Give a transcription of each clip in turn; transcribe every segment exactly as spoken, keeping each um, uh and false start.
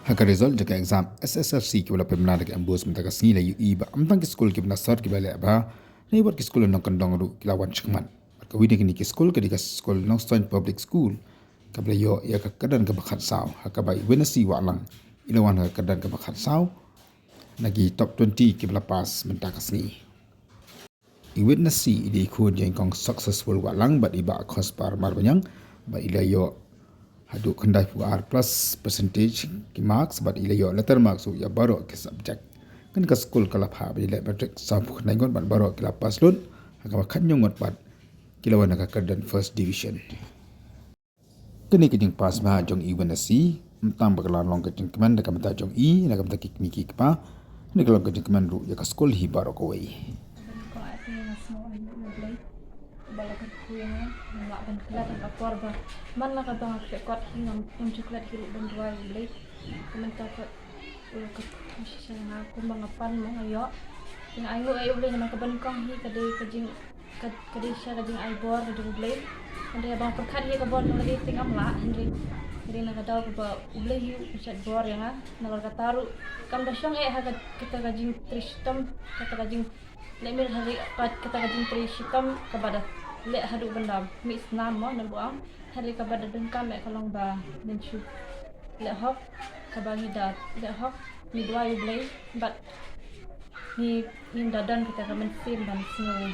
Ha ka result jong ka exam S S L C kiba la pynbna da ka MBOSE mynta ka sngi, la ïohi ba ym tang ki skul kiba na sor kiba la leh bha, hynrei wat ki skul nongkyndong ruh ki la wan shakhmat. Bad kawei na kine ki skul ka dei ka skul Nongstoiñ Public School, kaba la ïoh ïa ka kyrdan kaba khatsaw, ha kaba i Witness Wahlang i la wan ha ka kyrdan kaba khatsaw na ki top twenty kiba la pass mynta ka sngi. I Witness i dei i khun jong i kong Successful Wahlang bad i bah Khospar Marbaniang, bad i la ïoh haduh khyndai phew ar plus percentage ki marks bad i la ïoh letter marks ruh ïa baroh ki subject. Kane ka skul ka la phah bad i leh matric saw phew khyndai ngut bad baroh ki la pass lut, ha kaba khathynñiew ngut pat ki la wan ha ka kyrdan first division. Kane ka jingpass bha jong i Witness, ym tang ba ka la long ka jingkmen da ka bynta jong i, da ka bynta ki kmie ki kpa, hynrei ka long ka jingkmen ruh ïa ka skul hi baroh kawei. Ba la kyrkhu ïa nga, ngam lah ban klet ha ka por ba man la ka ba nga khreh kot hi, ngam, ngam ju klet hi ruh ban duwai U Blei. Ka mynta ka, ka, ka shisha nga kumba nga pan mo nga ïoh. Nga ainguh ïa U Blei namar ka ba nyngkong hi ka dei ka jing, ka, ka dei shisha ka jingai bor ka jong U Blei. Hynrei haba nga pyrkhat ïa ka bor jong lade te ngam lah, hynrei ka dei na ka daw kaba U Blei hi u shait bor ïa nga. Namar kata ruh kam da shong eh ha ka, kata ka jingtrei shitom, kata ka jing leh mih ha ri, ka, kata ka jingtrei shitom kaba da leh haduh ban da mih snam mo, namar ba ong ha ri kaba da donkam eh ka long ba ngin shu leh hok kaba ngi da leh hok, ngi duwai U Blei bad ngi, ngim da don kata ka mynsiem ban sngew,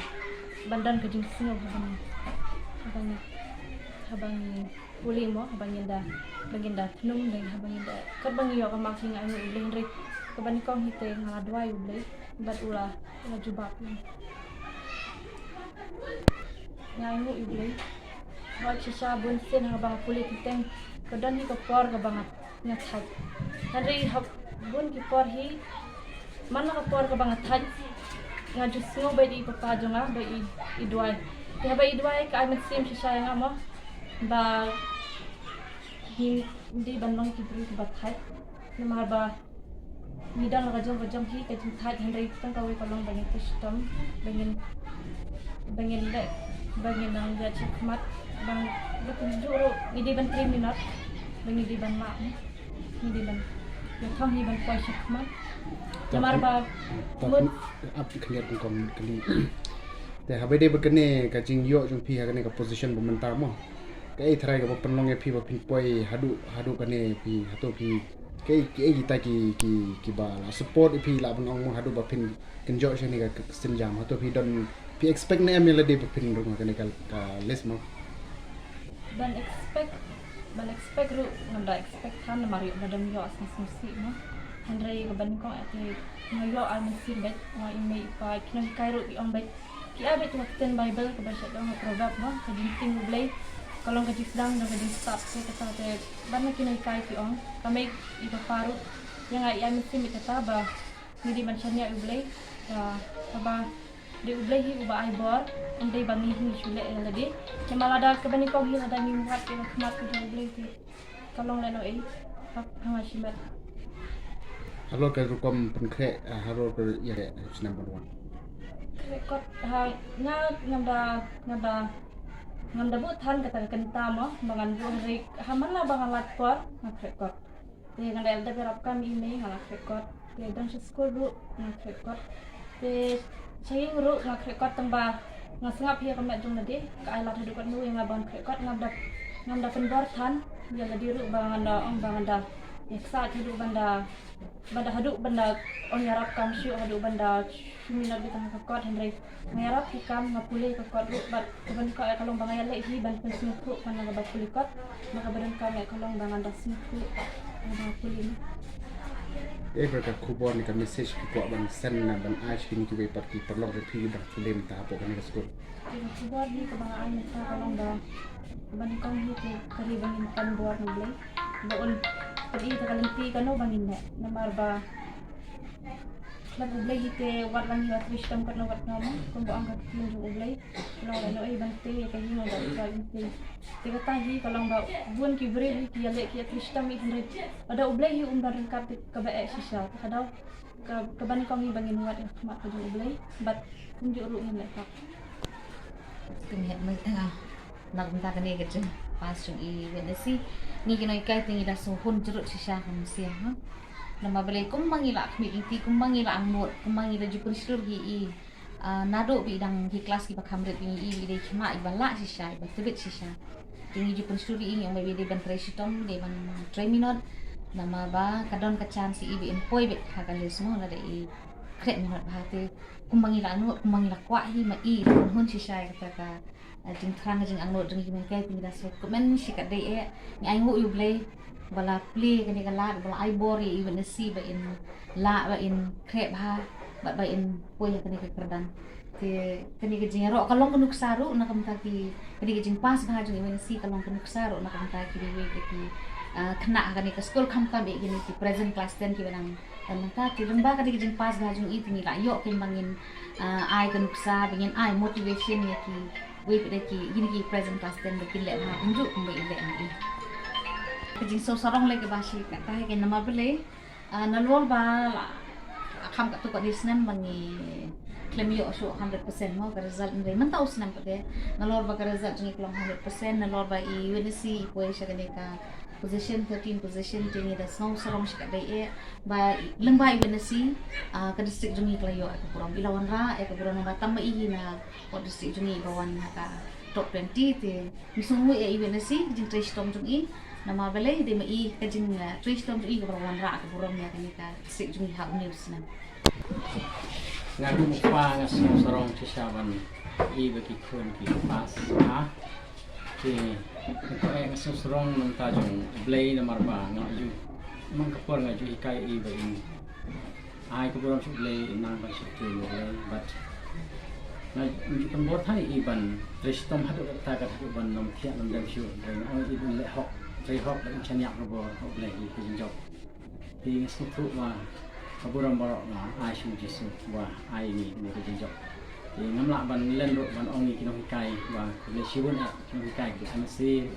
ban don ka jingsngew haba ngi, haba ngi, haba ngi pule mo, haba ngin da, ba ngin da pynlong, ba ngin, haba ngin da, katba ngi ïoh ka marks hi nga ainguh U Blei, hynrei kaba nyngkong hi te nga la duwai U Blei bad u la, u la jubab ïa nga. Nga ainguh U Blei. Hooid shisha bun sien haba nga pule teng teng ka don hi ka por kaba nga, nga thait. Hynrei ha bun ki por hi man la ka por kaba nga thait nga ju sngew ba i papa jong nga ba i, i duwai. Te haba i duwai ka ai mynsiem shisha ïa nga mo ba ngim dei ban long ki briew kiba thait. Namar ba ngi don la ka jong ka jong hi ka jingthait, hynrei tang kawei ka long ba ngin trei shitom, ba ngin, ba ngin leh, ba ngin nang ïaid shakhmat, ba ngin, ba kumjuh ruh ngi dei ban trei minot, ba ngi dei ban mah, ngi dei ban, ïa thong ngi ban poi shakhmat. Namar ba mut ap khyndiat kong kali. Te haba dei ba kane ka jingïoh jong phi ha kane ka position ba mynta mo, kaei tharai kaba pynlong ïa phi ba phin poi haduh, haduh kane phi, hato phi, kaei, kaei kita ki, ki, kiba la support ïa phi, lah ban ong mo, haduh ba phin kynjoh shane ka, ka, ka sienjam, hato phi don, phi expect ne em ïa lade ba phin rung ha kane ka, ka list mo? Ban expect, ban expect ruh ngam da expect than namar ïoh ba dang ïoh sngewsih mo. Hynrei kaba nyngkong ïa te nga ïoh ai mynsiem bad nga, i mei i pa ki nonghikai ruh ki ong bad ki ai bad ka ktien Bible kaba shait ong ha Proverb mo, ka jingtieng U Blei ka long ka jingsdang jong ka jingstad. Te kata te ban ki nonghikai ki ong, ka mei i papa ruh ïa nga i ai mynsiem bad kata ba ngi dei ban shaniah U Blei. Ba haba dei U Blei hi uba ai bor, ym dei ba ngi hi ngi shu leh ïa lade. Namar lada kaba nyngkong hi lada ngim wad ïa ka khmat ka jong U Blei te ka long lehnohei ha, ha nga shimet. Halor ka rukom pynkhreh, ah, halor ka ïa, eh, snem ban wan. Khreh kot ha nga, ngam da, ngam da, ngam da buh than kata ka kynta mo ba ngan buh, hynrei ha man la ba nga lait por nga khreh kot. Te nga dei da ïarap kam i mei nga la khreh kot. Te don sha skul ruh nga khreh kot. Te sha ïing ruh nga khreh kot, tang ba nga sngap ïa ka met jong lade ka ai lad haduh katno ïa nga ban khreh kot. Ngam da, ngam da pynbor than ïa lade ruh ba ngan da ong ba ngan da ïaksaid haduh ban da, ban da haduh ban da ong ïarap kam shuh, haduh ban da shu minot beit tang ha ka kot, hynrei nga ïarap ki kam, nga pule ka kot ruh bad kaba nyngkong ka long ba nga ïaleh hi ban pynsngewthuh ban, na kaba pule kot, na kaba donkam ka long ba ngan da sngewthuh, ngan da pule. Kaei ka khubor ne ka message phi kwah ban send, na ban ai sha kine kiwei pat ki paralok jong phi kiba dang pule mynta hapoh kane ka skul? Ka khubor hi kaba nga ai mynta ka long ba, kaba nyngkong hi te ka ri ba ngin pan bor na U Blei ba un pyni ïa ka lynti kano ba ngin leh, namar ba khlem U Blei hi te wat la ngi la trei shitom katno katno mo, kumba ong ka ktien jong U Blei, long lehnohei ban tei ïa ka ïing lada U Blei u tei. Te kata hi ka long ba bun ki briew hi ki ïaleh ki ïatrei shitom hi, hynrei lada U Blei hi um don ryngkat te kaba eh shisha. Te ka daw ka, kaba nyngkong hi ba ngin wad ïa ka khmat ka jong U Blei bad kumjuh ruh ngin leh hok. Kum heh mynta. Na kumta kane ka jingpass jong i Wednesday, ngi ki nonghikai te ngi la sngewhun jrut shisha ka mynsiem, ha. Namar balei kumba ngi la khmih lynti, kumba ngi la angnud, kumba ngi la ju pynshlur ïa i, ah, naduh ba i dang ki klas kiba kham rit, ba ngi i ba i dei i khynnah iba lah shisha, iba tbit shisha. Te ngi ju pynshlur ïa i, ngi ong ba i dei ban trei shitom, i dei ban trei minot. Namar ba ka don ka chance ïa i ba in poi beit ha ka list mo lada i khreh minot bha. Te kumba ngi la angnud, kumba ngi la kwah hi, ma i i la pynhun shisha ïa kata ka, ah, jingthrang, ka jingangnud jong i, ki nonghikai te ngi da sngewkmen shikatdei eh. Ngi ainguh ïa U Blei ba la plie kane ka lad, ba la ai bor ïa i Wednesday ba in lah, ba in khreh bha bad ba in poi ha kane ka kyrdan. Te kane ka jingïaroh ka long ka nuksa ruh, na kumta ki, kane ka jingpass bha jong i Wednesday ka long ka nuksa ruh na kumta kiwei kiwei ki, ah, khynnah ha kane ka skul, khamtam eh kine ki present class ten kiba nang, nang ta. Te lyngba kane ka jingpass bha jong i te ngi la ïoh kumba ngin, ah, ai ka nuksa, ba ngin ai motivation ïa kiwei pat de ki, kine ki present class ten ba kin leh bha kumjuh kumba i leh ma i. Ka jingsngewsarong lei kaba shi katta hi ka, namar balei, ah, nalor ba la kham katto katne snem ba ngi khlem ïoh shuh hundred percent mo ka result, hynrei mynta u snem pat de nalor ba ka result jong ngi ka long hundred percent, nalor ba i Wednesday i poi sha kane ka position thirteen position, te ngi da sngewsarong shikatdei eh ba lyngba i Wednesday, ah, ka district jong ngi ka la ïoh ïa ka burom, i la wanrah ïa ka burom, namar tang ma i hi na wat district jong ngi ba wan ha ka top twenty. Te ngi sngewnguh ïa i Wednesday, ka jingtrei shitom jong i, namar balei, dei ma i ka jing, ah, trei shitom jong i kaba la wanrah ka burom ïa kane ka district jong ngi ha une u snem. Nga kum u kpa nga sngewsarong shisha ban i ba ki khun ki pass bha. Te nga, eh, nga sngewsarong na ka bynta jong U Blei namar ba nga ju, man ka por nga ju hikai i ba in ai ka burom sha U Blei, in nang ban shakri ïa U Blei, but nga ju pynbor than i ban trei shitom haduh katta katta haduh ban ym thiah ym dem shuh, hynrei nga ong i ban leh hok, trei hok, ban shaniah ka bor ha U Blei ïa ka jingjop. Te nga sngewthuh ba ka burom baroh nga ai sha U Jisu ba ai ngi kane ka jingjop. Te ngam lah ban len ruh ban ong ïa ki nonghikai ba khublei shibun ïa ki nonghikai ki M S C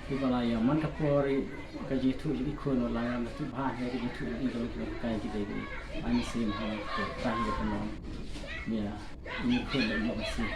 kiba la ïa man ka por ïa ka jingïathuh jong i khun, wat la ngam da tip bha ïa ka jingïathuh jong i, ka long ki nonghikai ki dei ki M S C, ha ka por ta hi ka pynlong ïa i khun da i M S C.